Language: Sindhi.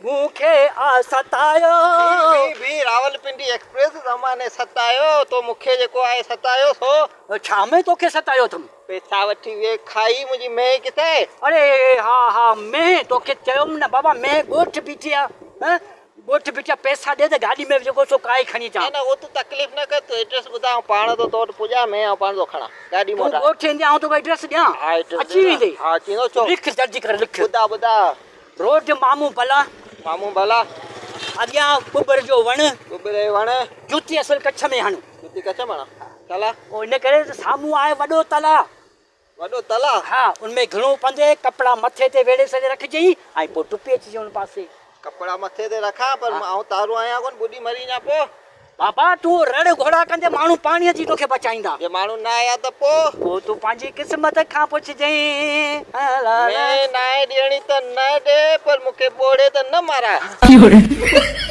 مون کي آ ستايو. بي بي راولپنڊي ايڪسپريس زماني ستايو تو مون کي جيڪو آهي ستايو سو. ڇا ۾ توکي ستايو اٿم. پيسا وٺي ويئي کائي منهنجي مينهن ڪٿي. اڙي ها ها مينهن توکي چيوم نه بابا مينهن ڳوٺ بيٺي آ هه ڳوٺ بيٺي آ پيسا ڏي ته گاڏي ۾ جيڪو سو ڪاهي کڻي اچان. نه نه اهو تون تڪليف نه ڪر تون ايڊريس ٻڌاء آئون پاڻ ٿو تو وٽ پڄان مينهن آئون پاڻ ٿو کڻان گاڏي تون موٽان. ڳوٺ ايندين آئون توکي ايڊريس ڏيان ها ايڊريس اچي ڏي نه ويندين. ها اچي ويندو ڇو. لک جلدي ڪر لک. ٻڌاء ٻڌاء. روڊ مامو بلا. مامو بلا. اڳيان ٻٻر جو وڻ. ٻٻر جو وڻ. جوتي اصل ڪڇ ۾ هڻ. جوتي ڪڇ ۾ هڻان. ڇا لاء؟ ان ڪري ته سامهون آهي وڏو تلاء. وڏو تلاء؟ ها، ان ۾ گهڻو پندي، ڪپڙا مٿي تي ويڙهي سڙهي رکجئين ۽ پوء ٽپي اچجئين ان پاسي. ڪپڙا مٿي تي رکان، پر آئون تارو آهيان ڪونه، ٻڏي مري وڃان پوء؟ بابا، تون رڙ گهوڙا ڪندي ماڻهو پاڻي اچي توکي بچائيندا. جي ماڻهو نه آيا ته پوء؟ پوء تون پنهنجي قسمت کان پڇجئين. مين ناهي ڏيڻي ته نه ڏي، پر مون کي ٻوڙي ته نه ماراء.